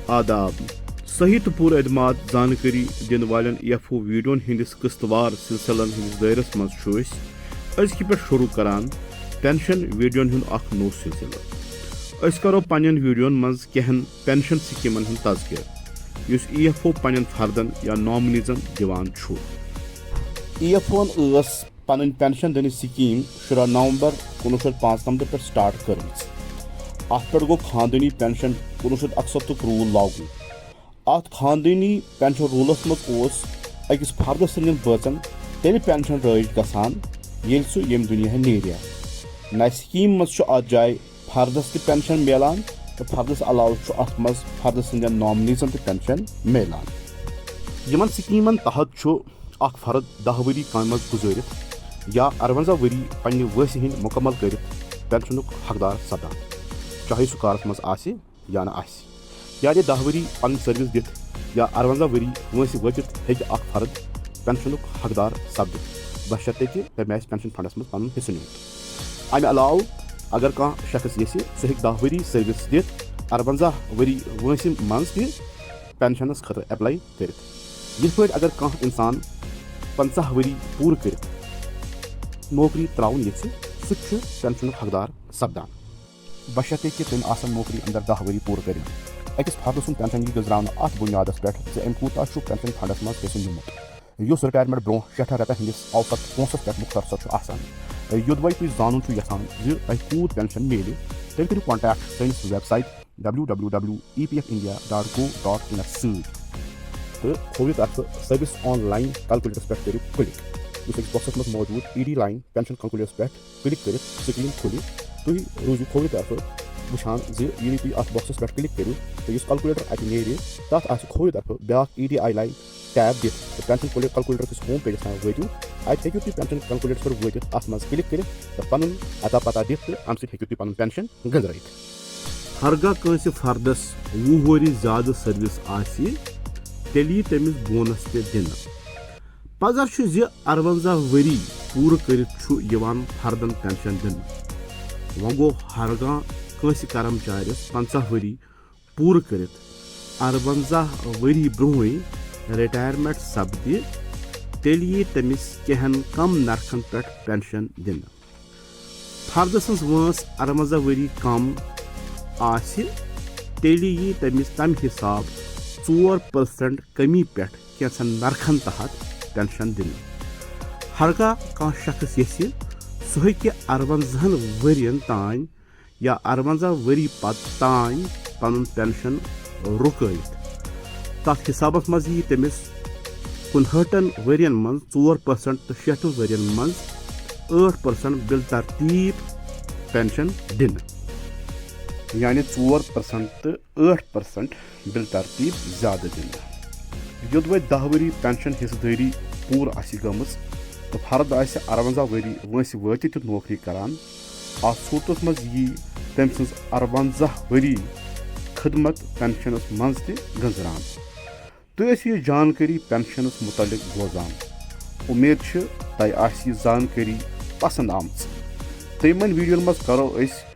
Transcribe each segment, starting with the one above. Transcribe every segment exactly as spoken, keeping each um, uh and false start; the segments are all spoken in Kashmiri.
آداب۔ صحیح تہٕ پوٗرٕ اعتماد زانکٲری دِنہٕ والٮ۪ن ایف او ویڈیون ہٕنٛدِس قٕسطوار سلسلن ہٕنٛدِس دٲیرس منٛز چھُ أسۍ أزکہِ پٮ۪ٹھ شروع کران پینشن ویڈیون ہُنٛد اکھ نوٚو سلسلہٕ۔ أسۍ کرو پننٮ۪ن ویڈیون منٛز کینٛہن پینشن سکیمن ہُنٛد تذکرٕ، یُس ای ایف او پننٮ۪ن فردن یا نامنیزن دِوان چھُ۔ ای ایف اوَن ٲس پنٕنۍ پینشن دِنٕچ سکیٖم شُراہ نومبر کُنوُہ شیٚتھ پانٛژنمتہٕ پٮ۪ٹھ سٹارٹ کٔرمٕژ۔ اتھ پٮ۪ٹھ گوٚو خاندٲنی پینشن کُنوُہ شیٚتھ اکستتھُک روٗل لاگو۔ اتھ خاندٲنی پینشن روٗلس منٛز اوس أکِس فردٕ سٕنٛدٮ۪ن بٲژن تیٚلہِ پینشن رٲیِج گژھان، ییٚلہِ سُہ ییٚمہِ دُنیا نیرِ۔ نَوِ سکیٖم منٛز چھُ اتھ جایہِ فردس تہِ پینشن میلان تہٕ فردس علاوٕ چھُ اتھ منٛز فردٕ سٕنٛدٮ۪ن نامنیزن تہِ پینشن میلان۔ یِمن سکیٖمن تحت چھُ اکھ فرد دَہ ؤری کامہِ منٛز گُزٲرِتھ یا اَرونٛزاہ ؤری پننہِ وٲنٛسہِ ہٕنٛدۍ مُکمل کٔرِتھ پینشنُک حقدار سپدان، چاہے سُہ کارس منٛز آسہِ یا نہٕ آسہِ۔ یعنی دَہ ؤری پنٕنۍ سروس دِتھ یا اَرونٛزاہ ؤری وٲنٛسہِ وٲتِتھ ہیٚکہِ اکھ فرد پینشنُک حقدار سپدِتھ، بشرطیکہِ تٔمۍ آسہِ پینشن فنڈس منٛز پنُن حصہٕ نیوٗمُت۔ امہِ علاوٕ اگر کانٛہہ شخص یژھِ، سُہ ہیٚکہِ دَہ ؤری سروس دِتھ اَرونٛزاہ ؤری وٲنٛسہِ منٛز تہِ پینشنس خٲطرٕ اپلائی کٔرِتھ۔ یِتھ پٲٹھۍ اگر کانٛہہ انسان پنٛژاہ ؤری پوٗرٕ کٔرِتھ نوکری ترٛاوُن یژھِ، سُہ تہِ چھُ پینشنُک حقدار سپدان، بشرطیکہِ تٔمۍ آسن نوکری اندر دَہ ؤری پوٗرٕ کٔرمٕتۍ۔ أکِس فردٕ سُنٛد پینشن یی گٔنزراونہٕ اتھ بُنیادس پٮ۪ٹھ زِ أمۍ کوٗتاہ چھُ پینشن فنڈس منٛز حصہٕ نیوٗمُت، یُس رٹایرمنٹ برونٛہہ شیٹھن رٮ۪تن ہٕنٛدِس اوسط پونٛسس پٮ۪ٹھ مختصر چھُ آسان۔ یوٚدوے تُہۍ زانُن چھُ یژھان زِ تۄہہِ کوٗت پینشن میلہِ، تیٚلہِ کٔرِو contact سٲنِس website W W W E P F India dot gov dot in سۭتۍ تہٕ کھوورِ طرفہٕ سروس آن لائن کیلکولیٹرس پٮ۪ٹھ کٔرِو کلک، یُس أکِس باکسس منٛز موجود E D line pension calculators پٮ۪ٹھ کلک کٔرِتھ سکرین کھُلہِ۔ تُہۍ روٗزِو کھوورِ طرفہٕ وٕچھان زِ ییٚلہِ تُہۍ اتھ باکسس پٮ۪ٹھ کلک کٔرِو تہٕ یُس کیلکولیٹر اتہِ نیرِ، تتھ آسہِ کھوورِ طرفہٕ بیاکھ ای ڈی آئی لائن ٹیب دِتھ تہٕ پینشن کیلکولیٹر کِس ہوم پیجس تام وٲتِو۔ اتہِ ہیٚکِو تُہۍ پینشن کیلکولیٹرس پٮ۪ٹھ وٲتِتھ اتھ منٛز کلک کٔرِتھ تہٕ پنُن عطا پتہ دِتھ تہٕ امہِ سۭتۍ ہیٚکِو تُہۍ پنُن پینشن گٔنزرٲیِتھ۔ ہرگاہ کٲنٛسہِ فردس وُہ ؤری زیادٕ سروس آسہِ، تیٚلہِ یی تٔمِس بونس تہِ دِنہٕ۔ پزر چھُ زِ اَرونٛزاہ ؤری پوٗرٕ کٔرِتھ چھُ یِوان فردن پینشن دِنہٕ۔ وۄنۍ گوٚو، ہرگاہ کٲنٛسہِ کرمچارِس پنٛژاہ ؤری پوٗرٕ کٔرِتھ اَرونٛزاہ ؤری برونٛہٕے رٹایرمنٹ سپدِ، تیٚلہِ یی تٔمِس کینٛہن کم نرخن پٮ۪ٹھ پینشن دِنہٕ۔ فردٕ سٕنٛز وٲنٛس اَرونٛزاہ ؤری کم آسہِ، تیٚلہِ یی تٔمِس تَمہِ حساب ژور پرسنٹ کمی پٮ۪ٹھ کینٛژھن نرخن تحت پینشن دِنہٕ۔ ہرگاہ کانٛہہ شخص یژھِ، سُہ ہیٚکہِ اَرونٛزاہن ؤرین تام یا اَرونٛزاہ ؤری پتہٕ تام پنُن پینشن رُکٲوِتھ۔ تتھ حسابس منٛز یی تٔمِس کُنہٲٹھن ؤرین منٛز ژور پرسنٹ تہٕ شیٹھن ؤرین منٛز ٲٹھ پرسنٹ بالترتیب پینشن دِنہٕ۔ یعنی ژور پرسنٹ تہٕ ٲٹھ پرسنٹ بالترتیب زیادٕ دِنہٕ۔ یوٚدوے دَہ ؤری پینشن حصہٕ دٲری پوٗرٕ آسہِ گٔمٕژ تہٕ فرد آسہِ اَرونٛزاہ ؤری وٲنٛسہِ وٲتِتھ تہِ نوکری کران، اتھ صورتس منٛز یی تٔمۍ سٕنٛز اَرونٛزاہ ؤری خدمت پینشنس منٛز تہِ گٔنزراونہٕ۔ تُہۍ ٲسِو یہِ جانکٲری پینشنس مُتعلق بوزان۔ اُمید چھِ تۄہہِ آسہِ یہِ زانکٲری پسند آمٕژ۔ تہٕ یِمن ویڈیون منٛز کرو أسۍ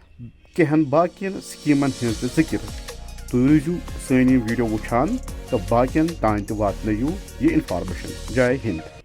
کینٛہن باقین سکیمن ہٕنٛز تہِ ذِکر۔ تُہۍ روٗزِو سٲنۍ یِم ویڈیو وٕچھان تہٕ باقین تام تہِ واتنٲیِو یہِ انفارمیشن۔ جے ہند۔